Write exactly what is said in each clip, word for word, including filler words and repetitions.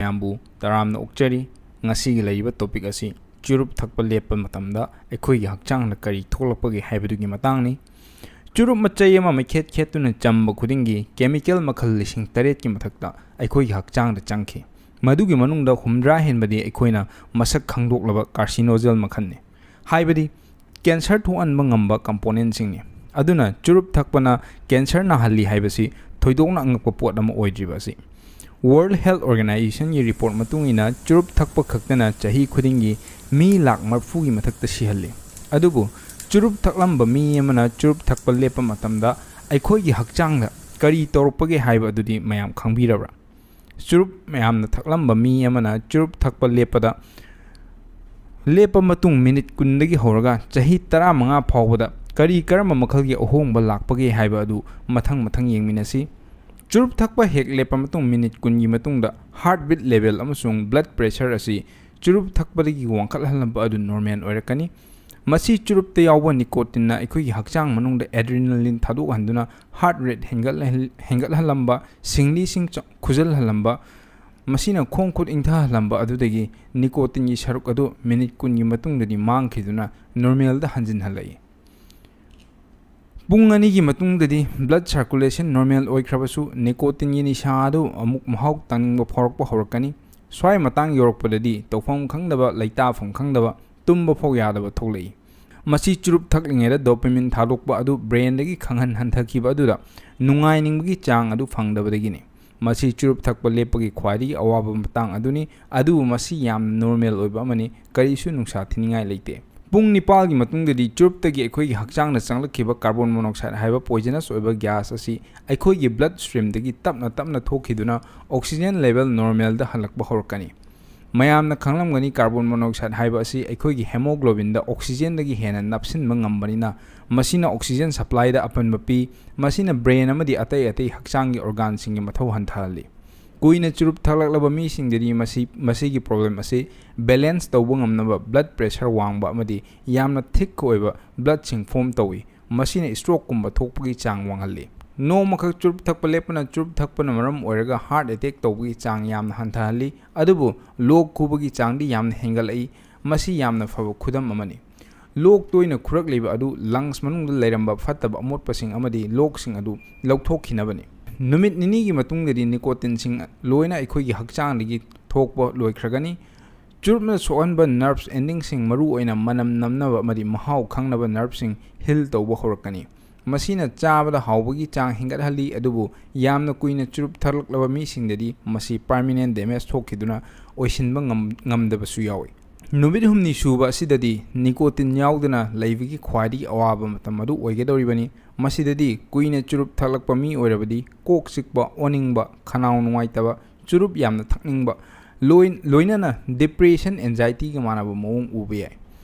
ꯃꯌꯥꯝꯕꯨ ꯇꯔꯥꯝꯅ ꯑꯣꯛꯆꯔꯤ꯫ ꯉꯁꯤꯒꯤ ꯂꯩꯔꯤꯕ topic ꯑꯁꯤ ꯆꯨꯔꯨꯞ ꯊꯛꯄ ꯂꯦꯞꯄ ꯃꯇꯝꯗ ꯑꯩꯈꯣꯏꯒꯤ ꯍꯛꯆꯥꯡꯗ ꯀꯔꯤ ꯊꯣꯛꯂꯛꯄꯒꯦ ꯍꯥꯏꯕꯗꯨꯒꯤ ꯃꯇꯥꯡꯅꯤ꯫ ꯆꯨꯔꯨꯞ ꯃꯆꯩ ꯑꯃ ꯃꯩꯈꯦꯠ ꯈꯦꯠꯇꯨꯅ ꯆꯝꯕ ꯈꯨꯗꯤꯡꯒꯤ chemical ꯃꯈꯜ ꯂꯤꯁꯤꯡ ꯇꯔꯦꯠꯀꯤ ꯃꯊꯛꯇ ꯑꯩꯈꯣꯏꯒꯤ ꯍꯛꯆꯥꯡꯗ ꯆꯪꯈꯤ꯫ ꯃꯗꯨꯒꯤ ꯃꯅꯨꯡꯗ ꯍꯨꯝꯗ꯭ꯔꯥ ꯍꯦꯟꯕꯗꯤ ꯑꯩꯈꯣꯏꯅ ꯃꯁꯛ ꯈꯪꯗꯣꯛꯂꯕ carcinogen ꯃꯈꯜꯅꯤ꯫ ꯍꯥꯏꯕꯗꯤ cancer ꯊꯣꯛꯍꯟꯕ ꯉꯝꯕ componentꯁꯤꯡꯅꯤ꯫ ꯑꯗꯨꯅ ꯆꯨꯔꯨꯞ ꯊꯛꯄꯅ cancer ꯅꯥꯍꯜꯂꯤ ꯍꯥꯏꯕꯁꯤ ꯊꯣꯏꯗꯣꯛꯅ ꯑꯉꯛꯄ ꯄꯣꯠ ꯑꯃ ꯑꯣꯏꯗ꯭ꯔꯤꯕ ꯑꯁꯤ꯫ World Health Organizationꯒꯤ report ꯃꯇꯨꯡ ꯏꯟꯅ ꯆꯨꯔꯨꯞ ꯊꯛꯄ ꯈꯛꯇꯅ ꯆꯍꯤ ꯈꯨꯗꯤꯡꯒꯤ ꯃꯤ ꯂꯥꯈ ꯃꯔꯤꯐꯨꯒꯤ ꯃꯊꯛꯇ ꯁꯤꯍꯜꯂꯤ꯫ ꯑꯗꯨꯕꯨ ꯆꯨꯔꯨꯞ ꯊꯛꯂꯝꯕ ꯃꯤ ꯑꯃꯅ ꯆꯨꯔꯨꯞ ꯊꯛꯄ ꯂꯦꯞꯄ ꯃꯇꯝꯗ ꯑꯩꯈꯣꯏꯒꯤ ꯍꯛꯆꯥꯡꯗ ꯀꯔꯤ ꯇꯧꯔꯛꯄꯒꯦ ꯍꯥꯏꯕ ꯑꯗꯨꯗꯤ ꯃꯌꯥꯝ ꯈꯪꯕꯤꯔꯕ꯭ꯔꯥ? ꯆꯨꯔꯨꯞ ꯃꯌꯥꯝꯅ ꯊꯛꯂꯝꯕ ꯃꯤ ꯑꯃꯅ ꯆꯨꯔꯨꯞ ꯊꯛꯄ ꯂꯦꯞꯄꯗ, ꯂꯦꯞꯄ ꯃꯇꯨꯡ minute ꯀꯨꯟꯗꯒꯤ ꯍꯧꯔꯒ ꯆꯍꯤ ꯇꯔꯥꯃꯉꯥ ꯐꯥꯎꯕꯗ ꯀꯔꯤ ꯀꯔꯝꯕ ꯃꯈꯜꯒꯤ ꯑꯍꯣꯡꯕ ꯂꯥꯛꯄꯒꯦ ꯍꯥꯏꯕ ꯑꯗꯨ ꯃꯊꯪ ꯃꯊꯪ ꯌꯦꯡꯃꯤꯟꯅꯁꯤ꯫ ꯆꯨꯔꯨꯞ ꯊꯛꯄ ꯍꯦꯛ ꯂꯦꯞꯄ ꯃꯇꯨꯡ minute ꯀꯨꯟꯒꯤ ꯃꯇꯨꯡꯗ heart beat level ꯑꯃꯁꯨꯡ blood pressure ꯑꯁꯤ ꯆꯨꯔꯨꯞ ꯊꯛꯄꯗꯒꯤ ꯋꯥꯡꯈꯠꯍꯜꯂꯝꯕ ꯑꯗꯨ normal ꯑꯣꯏꯔꯛꯀꯅꯤ꯫ ꯃꯁꯤ ꯆꯨꯔꯨꯞꯇ ꯌꯥꯎꯕ nicotineꯅ ꯑꯩꯈꯣꯏꯒꯤ ꯍꯛꯆꯥꯡ ꯃꯅꯨꯡꯗ adrenaline ꯊꯥꯗꯣꯛꯍꯟꯗꯨꯅ heart rate ꯍꯦꯟꯒꯠꯍꯜ-, ꯍꯦꯟꯒꯠꯍꯜꯂꯝꯕ, ꯁꯤꯡꯂꯤꯁꯤꯡ ꯆ-, ꯈꯨꯖꯜꯍꯜꯂꯝꯕ, ꯃꯁꯤꯅ ꯈꯣꯡ ꯈꯨꯠ ꯏꯪꯊꯍꯜꯂꯝꯕ ꯑꯗꯨꯗꯒꯤ nicotineꯒꯤ ꯁꯔꯨꯛ ꯑꯗꯨ minute ꯀꯨꯟꯒꯤ ꯃꯇꯨꯡꯗꯗꯤ ꯃꯥꯡꯈꯤꯗꯨꯅ normalꯗ ꯍꯟꯖꯤꯟꯍꯜꯂꯛꯏ꯫ ꯄꯨꯡ ꯑꯅꯤꯒꯤ ꯃꯇꯨꯡꯗꯗꯤ blood circulation normal ꯑꯣꯏꯈ꯭ꯔꯕꯁꯨ nicotineꯒꯤ ꯅꯤꯁꯥ ꯑꯗꯨ ꯑꯃꯨꯛ ꯃꯍꯥꯎ ꯇꯪꯅꯤꯡꯕ ꯐꯥꯎꯔꯛꯄ ꯍꯧꯔꯛꯀꯅꯤ꯫ ꯁ꯭ꯋꯥꯏ ꯃꯇꯥꯡ ꯌꯧꯔꯛꯄꯗꯗꯤ ꯇꯧꯐꯝ ꯈꯪꯗꯕ, ꯂꯩꯇꯥꯐꯝ ꯈꯪꯗꯕ, ꯇꯨꯝꯕ ꯐꯥꯎ ꯌꯥꯗꯕ ꯊꯣꯛꯂꯛꯏ꯫ ꯃꯁꯤ ꯆꯨꯔꯨꯞ ꯊꯛꯂꯤꯉꯩꯗ dopamine ꯊꯥꯗꯣꯛꯄ ꯑꯗꯨ brainꯗꯒꯤ ꯈꯪꯍꯟ ꯍꯟꯊꯈꯤꯕ ꯑꯗꯨꯗ ꯅꯨꯡꯉꯥꯏꯅꯤꯡꯕꯒꯤ ꯆꯥꯡ ꯑꯗꯨ ꯐꯪꯗꯕꯗꯒꯤꯅꯤ꯫ ꯃꯁꯤ ꯆꯨꯔꯨꯞ ꯊꯛꯄ ꯂꯦꯞꯄꯒꯤ ꯈ꯭ꯋꯥꯏꯗꯒꯤ ꯑꯋꯥꯕ ꯃꯇꯥꯡ ꯑꯗꯨꯅꯤ, ꯑꯗꯨꯕꯨ ꯃꯁꯤ ꯌꯥꯝꯅ normal ꯑꯣꯏꯕ ꯑꯃꯅꯤ, ꯀꯔꯤꯁꯨ ꯅꯨꯡꯁꯥ ꯊꯤꯅꯤꯡꯉꯥꯏ ꯂꯩꯇꯦ꯫ ꯄꯨꯡ ꯅꯤꯄꯥꯜꯒꯤ ꯃꯇꯨꯡꯗꯗꯤ ꯆꯨꯔꯨꯞꯇꯒꯤ ꯑꯩꯈꯣꯏꯒꯤ ꯍꯛꯆꯥꯡꯗ ꯆꯪꯂꯛꯈꯤꯕ carbon monoxide ꯍꯥꯏꯕ poisonous ꯑꯣꯏꯕ gas ꯑꯁꯤ ꯑꯩꯈꯣꯏꯒꯤ blood streamꯗꯒꯤ ꯇꯞꯅ ꯇꯞꯅ ꯊꯣꯛꯈꯤꯗꯨꯅ oxygen level normalꯗ ꯍꯜꯂꯛꯄ ꯍꯧꯔꯛꯀꯅꯤ꯫ ꯃꯌꯥꯝꯅ ꯈꯪꯂꯝꯒꯅꯤ, carbon monoxide ꯍꯥꯏꯕ ꯑꯁꯤ ꯑꯩꯈꯣꯏꯒꯤ hemoglobinꯗ oxygenꯗꯒꯤ ꯍꯦꯟꯅ ꯅꯞꯁꯤꯟꯕ ꯉꯝꯕꯅꯤꯅ, ꯃꯁꯤꯅ oxygen supplyꯗ ꯑꯄꯟꯕ ꯄꯤ꯫ ꯃꯁꯤꯅ brain ꯑꯃꯗꯤ ꯑꯇꯩ ꯑꯇꯩ ꯍꯛꯆꯥꯡꯒꯤ organꯁꯤꯡꯒꯤ ꯃꯊꯧ ꯍꯟꯊꯍꯜꯂꯤ꯫ ꯀꯨꯏꯅ ꯆꯨꯔꯨꯞ ꯊꯛꯂꯛꯂꯕ ꯃꯤꯁꯤꯡꯗꯗꯤ ꯃꯁꯤ, ꯃꯁꯤꯒꯤ problem ꯑꯁꯤ balance ꯇꯧꯕ ꯉꯝꯅꯕ blood pressure ꯋꯥꯡꯕ ꯑꯃꯗꯤ ꯌꯥꯝꯅ thick ꯑꯣꯏꯕ bloodꯁꯤꯡ form ꯇꯧꯏ꯫ ꯃꯁꯤꯅ strokeꯀꯨꯝꯕ ꯊꯣꯛꯄꯒꯤ ꯆꯥꯡ ꯋꯥꯡꯍꯜꯂꯤ꯫ ꯅꯣꯡꯃꯈꯛ ꯆꯨꯔꯨꯞ ꯊꯛꯄ ꯂꯦꯞꯄꯅ ꯆꯨꯔꯨꯞ ꯊꯛꯄꯅ ꯃꯔꯝ ꯑꯣꯏꯔꯒ heart attack ꯇꯧꯕꯒꯤ ꯆꯥꯡ ꯌꯥꯝꯅ ꯍꯟꯊꯍꯜꯂꯤ, ꯑꯗꯨꯕꯨ ꯂꯣꯛ ꯈꯨꯕꯒꯤ ꯆꯥꯡꯗꯤ ꯌꯥꯝꯅ ꯍꯦꯟꯒꯠꯂꯛꯏ꯫ ꯃꯁꯤ ꯌꯥꯝꯅ ꯐꯕ ꯈꯨꯗꯝ ꯑꯃꯅꯤ꯫ ꯂꯣꯛ ꯇꯣꯏꯅ ꯈꯨꯔꯛꯂꯤꯕ ꯑꯗꯨ lungs ꯃꯅꯨꯡꯗ ꯂꯩꯔꯝꯕ ꯐꯠꯇꯕ ꯑꯃꯣꯠꯄꯁꯤꯡ ꯑꯃꯗꯤ ꯂꯣꯛꯁꯤꯡ ꯑꯗꯨ ꯂꯧꯊꯣꯛꯈꯤꯅꯕꯅꯤ꯫ ꯅꯨꯃꯤꯠ ꯅꯤꯅꯤꯒꯤ ꯃꯇꯨꯡꯗꯗꯤ nicotineꯁꯤꯡ ꯂꯣꯏꯅ ꯑꯩꯈꯣꯏꯒꯤ ꯍꯛꯆꯥꯡꯗꯒꯤ ꯊꯣꯛꯄ ꯂꯣꯏꯈ꯭ꯔꯒꯅꯤ꯫ ꯆꯨꯔꯨꯞꯅ ꯁꯣꯛꯍꯟꯕ nerves endingꯁꯤꯡ, ꯃꯔꯨꯑꯣꯏꯅ ꯃꯅꯝ ꯅꯝꯅꯕ ꯑꯃꯗꯤ ꯃꯍꯥꯎ ꯈꯪꯅꯕ nerveꯁꯤꯡ heal ꯇꯧꯕ ꯍꯧꯔꯛꯀꯅꯤ꯫ ꯃꯁꯤꯅ ꯆꯥꯕꯗ ꯍꯥꯎꯕꯒꯤ ꯆꯥꯡ ꯍꯦꯟꯒꯠꯍꯜꯂꯤ, ꯑꯗꯨꯕꯨ ꯌꯥꯝꯅ ꯀꯨꯏꯅ ꯆꯨꯔꯨꯞ ꯊꯛꯂꯛꯂꯕ ꯃꯤꯁꯤꯡꯗꯗꯤ ꯃꯁꯤ permanent damage ꯊꯣꯛꯈꯤꯗꯨꯅ ꯑꯣꯏꯁꯤꯟꯕ ꯉꯝ-, ꯉꯝꯗꯕꯁꯨ ꯌꯥꯎꯏ꯫ ꯅꯨꯃꯤꯠ ꯍꯨꯝꯅꯤ ꯁꯨꯕ ꯑꯁꯤꯗꯗꯤ nicotine ꯌꯥꯎꯗꯅ ꯂꯩꯕꯒꯤ ꯈ꯭ꯋꯥꯏꯗꯒꯤ ꯑꯋꯥꯕ ꯃꯇꯝ ꯑꯗꯨ ꯑꯣꯏꯒꯗꯧꯔꯤꯕꯅꯤ꯫ ꯃꯁꯤꯗꯗꯤ ꯀꯨꯏꯅ ꯆꯨꯔꯨꯞ ꯊꯛꯂꯛꯄ ꯃꯤ ꯑꯣꯏꯔꯕꯗꯤ ꯀꯣꯛ ꯆꯤꯛꯄ, ꯑꯣꯅꯤꯡꯕ, ꯈꯅꯥꯎ ꯅꯨꯡꯉꯥꯏꯇꯕ, ꯆꯨꯔꯨꯞ ꯌꯥꯝꯅ ꯊꯛꯅꯤꯡꯕ, ꯂꯣꯏ-, ꯂꯣꯏꯅꯅ depression, anxietyꯒ ꯃꯥꯟꯅꯕ ꯃꯑꯣꯡ ꯎꯕ ꯌꯥꯏ꯫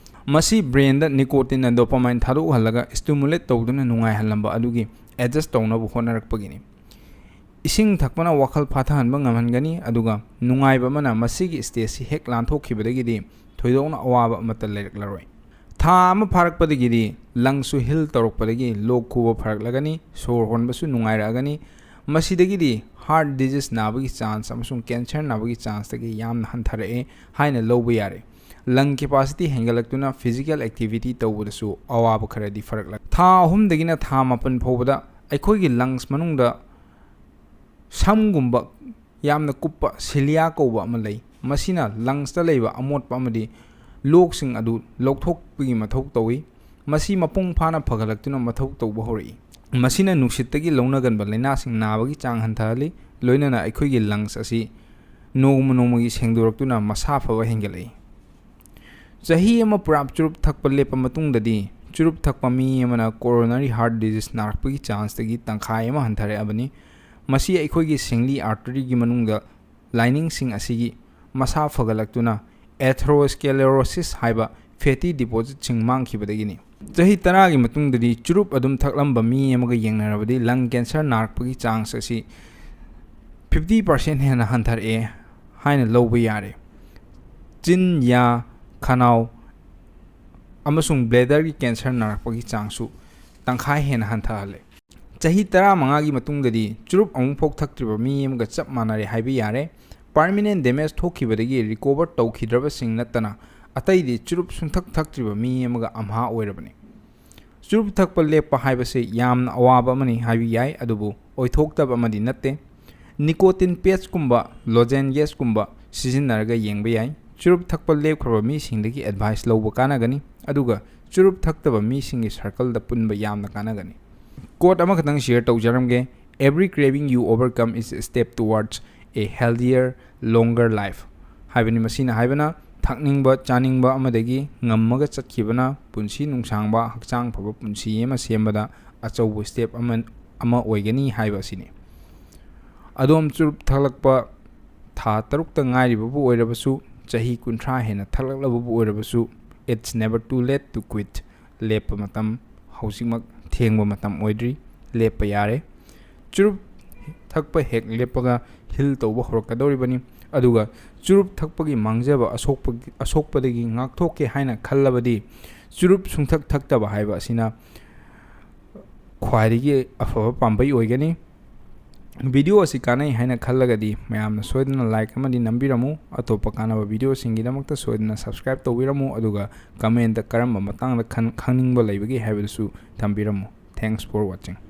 ꯃꯁꯤ brainꯗ nicotineꯅ dopamine ꯊꯥꯗꯣꯛꯍꯜꯂꯒ stimulate ꯇꯧꯗꯨꯅ ꯅꯨꯡꯉꯥꯏꯍꯜꯂꯝꯕ ꯑꯗꯨꯒꯤ adjust ꯇꯧꯅꯕ ꯍꯣꯠꯅꯔꯛꯄꯒꯤꯅꯤ꯫ ꯏꯁꯤꯡ ꯊꯛꯄꯅ ꯋꯥꯈꯜ ꯐꯥꯊꯍꯟꯕ ꯉꯝꯍꯟꯒꯅꯤ, ꯑꯗꯨꯒ ꯅꯨꯡꯉꯥꯏꯕ ꯑꯃꯅ, ꯃꯁꯤꯒꯤ stageꯁꯤ ꯍꯦꯛ ꯂꯥꯟꯊꯣꯛꯈꯤꯕꯗꯒꯤꯗꯤ ꯊꯣꯏꯗꯣꯛꯅ ꯑꯋꯥꯕ ꯑꯃꯠꯇ ꯂꯩꯔꯛꯂꯔꯣꯏ꯫ ꯊꯥ ꯑꯃ ꯐꯥꯔꯛꯄꯗꯒꯤꯗꯤ lungsꯁꯨ heal ꯇꯧꯔꯛꯄꯗꯒꯤ ꯂꯣꯛ ꯈꯨꯕ ꯐꯔꯛꯂꯒꯅꯤ, ꯁꯣꯔ ꯍꯣꯟꯕꯁꯨ ꯅꯨꯡꯉꯥꯏꯔꯛꯑꯒꯅꯤ꯫ ꯃꯁꯤꯗꯒꯤꯗꯤ heart disease ꯅꯥꯕꯒꯤ chance ꯑꯃꯁꯨꯡ cancer ꯅꯥꯕꯒꯤ chanceꯇꯒꯤ ꯌꯥꯝꯅ ꯍꯟꯊꯔꯛꯑꯦ ꯍꯥꯏꯅ ꯂꯧꯕ ꯌꯥꯔꯦ꯫ Lung capacity ꯍꯦꯟꯒꯠꯂꯛꯇꯨꯅ physical activity ꯇꯧꯕꯗꯁꯨ ꯑꯋꯥꯕ ꯈꯔꯗꯤ ꯐꯔꯛꯂꯛ-, ꯊꯥ ꯑꯍꯨꯝꯗꯒꯤꯅ ꯊꯥ ꯃꯥꯄꯟ ꯐꯥꯎꯕꯗ ꯑꯩꯈꯣꯏꯒꯤ lungs ꯃꯅꯨꯡꯗ ꯁꯝꯒꯨꯝꯕ ꯌꯥꯝꯅ ꯀꯨꯞꯄ cilia ꯀꯧꯕ ꯑꯃ ꯂꯩ꯫ ꯃꯁꯤꯅ lungsꯇ ꯂꯩꯕ ꯑꯃꯣꯠꯄ ꯑꯃꯗꯤ ꯂꯣꯛꯁꯤꯡ ꯑꯗꯨ ꯂꯧꯊꯣꯛꯄꯒꯤ ꯃꯊꯧ ꯇꯧꯏ꯫ ꯃꯁꯤ ꯃꯄꯨꯡ ꯐꯥꯅ ꯐꯒꯠꯂꯛꯇꯨꯅ ꯃꯊꯧ ꯇꯧꯕ ꯍꯧꯔꯛꯏ꯫ ꯃꯁꯤꯅ ꯅꯨꯡꯁꯤꯠꯇꯒꯤ ꯂꯧꯅꯒꯟꯕ ꯂꯥꯏꯅꯥꯁꯤꯡ ꯅꯥꯕꯒꯤ ꯆꯥꯡ ꯍꯟꯊꯍꯜꯂꯤ, ꯂꯣꯏꯅꯅ ꯑꯩꯈꯣꯏꯒꯤ lungs ꯑꯁꯤ ꯅꯣꯡꯃ ꯅꯣꯡꯃꯒꯤ ꯁꯦꯡꯗꯣꯔꯛꯇꯨꯅ ꯃꯁꯥ ꯐꯕ ꯍꯦꯟꯒꯠꯂꯛꯏ꯫ ꯆꯍꯤ ꯑꯃ ꯄꯨꯔꯥ ꯆꯨꯔꯨꯞ ꯊꯛꯄ ꯂꯦꯞꯄ ꯃꯇꯨꯡꯗꯗꯤ, ꯆꯨꯔꯨꯞ ꯊꯛꯄ ꯃꯤ ꯑꯃꯅ coronary heart disease ꯅꯥꯔꯛꯄꯒꯤ chanceꯇꯒꯤ ꯇꯪꯈꯥꯏ ꯑꯃ ꯍꯟꯊꯔꯛꯑꯕꯅꯤ꯫ ꯃꯁꯤ ꯑꯩꯈꯣꯏꯒꯤ ꯁꯤꯡꯂꯤ arteryꯒꯤ ꯃꯅꯨꯡꯗ liningꯁꯤꯡ ꯑꯁꯤꯒꯤ ꯃꯁꯥ ꯐꯒꯠꯂꯛꯇꯨꯅ atherosclerosis ꯍꯥꯏꯕ fatty depositꯁꯤꯡ ꯃꯥꯡꯈꯤꯕꯗꯒꯤꯅꯤ꯫ ꯆꯍꯤ ꯇꯔꯥꯒꯤ ꯃꯇꯨꯡꯗꯗꯤ ꯆꯨꯔꯨꯞ ꯑꯗꯨꯝ ꯊꯛꯂꯝꯕ ꯃꯤ ꯑꯃꯒ ꯌꯦꯡꯅꯔꯕꯗꯤ lung cancer ꯅꯥꯔꯛꯄꯒꯤ chance ꯑꯁꯤ fifty percent ꯍꯦꯟꯅ ꯍꯟꯊꯔꯛꯑꯦ ꯍꯥꯏꯅ ꯂꯧꯕ ꯌꯥꯔꯦ꯫ ꯆꯤꯟ, ꯌꯥ, ꯈꯅꯥꯎ ꯑꯃꯁꯨꯡ bladderꯒꯤ cancer ꯅꯥꯔꯛꯄꯒꯤ ꯆꯥꯡꯁꯨ ꯇꯪꯈꯥꯏ ꯍꯦꯟꯅ ꯍꯟꯊꯍꯜꯂꯦ꯫ ꯆꯍꯤ ꯇꯔꯥꯃꯉꯥꯒꯤ ꯃꯇꯨꯡꯗꯗꯤ ꯆꯨꯔꯨꯞ ꯑꯃꯨꯛꯐꯥꯎ ꯊꯛꯇ꯭ꯔꯤꯕ ꯃꯤ ꯑꯃꯒ ꯆꯞ ꯃꯥꯟꯅꯔꯦ ꯍꯥꯏꯕ ꯌꯥꯔꯦ꯫ Permanent damage ꯊꯣꯛꯈꯤꯕꯗꯒꯤ recover ꯇꯧꯈꯤꯗ꯭ꯔꯕꯁꯤꯡ ꯅꯠꯇꯅ ꯑꯇꯩꯗꯤ ꯆꯨꯔꯨꯞ ꯁꯨꯡꯊꯛ ꯊꯛꯇ꯭ꯔꯤꯕ ꯃꯤ ꯑꯃꯒ ꯑꯝꯍꯥ ꯑꯣꯏꯔꯕꯅꯤ꯫ ꯆꯨꯔꯨꯞ ꯊꯛꯄ ꯂꯦꯞꯄ ꯍꯥꯏꯕꯁꯤ ꯌꯥꯝꯅ ꯑꯋꯥꯕ ꯑꯃꯅꯤ ꯍꯥꯏꯕ ꯌꯥꯏ, ꯑꯗꯨꯕꯨ ꯑꯣꯏꯊꯣꯛꯇꯕ ꯑꯃꯗꯤ ꯅꯠꯇꯦ꯫ Nicotine patch ꯀꯨꯝꯕ, lozenges ꯀꯨꯝꯕ ꯁꯤꯖꯤꯟꯅꯔꯒ ꯌꯦꯡꯕ ꯌꯥꯏ꯫ ꯆꯨꯔꯨꯞ ꯊꯛꯄ ꯂꯦꯞꯈ꯭ꯔꯕ ꯃꯤꯁꯤꯡꯗꯒꯤ advice ꯂꯧꯕ ꯀꯥꯟꯅꯒꯅꯤ, ꯑꯗꯨꯒ ꯆꯨꯔꯨꯞ ꯊꯛꯇꯕ ꯃꯤꯁꯤꯡꯒꯤ circle ꯗ ꯄꯨꯟꯕ ꯌꯥꯝꯅ ꯀꯥꯟꯅꯒꯅꯤ꯫ Quote ꯑꯃꯈꯛꯇꯪ share ꯇꯧꯖꯔꯝꯒꯦ: "Every craving you overcome is a step towards a healthier, longer life" ꯍꯥꯏꯕꯅꯤ꯫ ꯃꯁꯤꯅ ꯍꯥꯏꯕꯅ ꯊꯛꯅꯤꯡꯕ, ꯆꯥꯅꯤꯡꯕ ꯑꯃꯗꯒꯤ ꯉꯝꯃꯒ ꯆꯠꯈꯤꯕꯅ ꯄꯨꯟꯁꯤ ꯅꯨꯡꯁꯥꯡꯕ, ꯍꯛꯆꯥꯡ ꯐꯕ ꯄꯨꯟꯁꯤ ꯑꯃ ꯁꯦꯝꯕꯗ ꯑꯆꯧꯕ step ꯑꯃ, ꯑꯃ ꯑꯣꯏꯒꯅꯤ ꯍꯥꯏꯕ ꯑꯁꯤꯅꯤ꯫ ꯑꯗꯣꯝ ꯆꯨꯔꯨꯞ ꯊꯛꯂꯛꯄ ꯊꯥ ꯇꯔꯨꯛꯇ ꯉꯥꯏꯔꯤꯕꯕꯨ ꯑꯣꯏꯔꯕꯁꯨ, ꯆꯍꯤ ꯀꯨꯟꯊ꯭ꯔꯥ ꯍꯦꯟꯅ ꯊꯛꯂꯛꯂꯕꯕꯨ ꯑꯣꯏꯔꯕꯁꯨ, it's never too late to quit꯫ ꯂꯦꯞꯄ ꯃꯇꯝ ꯍꯧꯖꯤꯛꯃꯛ ꯊꯦꯡꯕ ꯃꯇꯝ ꯑꯣꯏꯗ꯭ꯔꯤ꯫ ꯂꯦꯞꯄ ꯌꯥꯔꯦ꯫ ꯆꯨꯔꯨꯞ ꯊꯛꯄ ꯍꯦꯛ ꯂꯦꯞꯄꯒ heal ꯇꯧꯕ ꯍꯧꯔꯛꯀꯗꯧꯔꯤꯕꯅꯤ꯫ ꯑꯗꯨꯒ ꯆꯨꯔꯨꯞ ꯊꯛꯄꯒꯤ ꯃꯥꯡꯖꯕ ꯑꯁꯣꯛꯄ-, ꯑꯁꯣꯛꯄꯗꯒꯤ ꯉꯥꯛꯊꯣꯛꯀꯦ ꯍꯥꯏꯅ ꯈꯜꯂꯕꯗꯤ, ꯆꯨꯔꯨꯞ ꯁꯨꯡꯊꯛ ꯊꯛꯇꯕ ꯍꯥꯏꯕ ꯑꯁꯤꯅ ꯈ꯭ꯋꯥꯏꯗꯒꯤ ꯑꯐꯕ ꯄꯥꯝꯕꯩ ꯑꯣꯏꯒꯅꯤ꯫ Video ꯑꯁꯤ ꯀꯥꯟꯅꯩ ꯍꯥꯏꯅ ꯈꯜꯂꯒꯗꯤ ꯃꯌꯥꯝꯅ ꯁꯣꯏꯗꯅ like ꯑꯃꯗꯤ ꯅꯝꯕꯤꯔꯝꯃꯨ꯫ ꯑꯇꯣꯞꯄ ꯀꯥꯟꯅꯕ video ꯁꯤꯡꯒꯤꯗꯃꯛꯇ ꯁꯣꯏꯗꯅ subscribe ꯇꯧꯕꯤꯔꯝꯃꯨ, ꯑꯗꯨꯒ comment ꯗ ꯀꯔꯝꯕ ꯃꯇꯥꯡꯗ ꯈꯟ-, ꯈꯪꯅꯤꯡꯕ ꯂꯩꯕꯒꯦ ꯍꯥꯏꯕꯗꯨꯁꯨ ꯊꯝꯕꯤꯔꯝꯃꯨ꯫ Thanks for watching꯫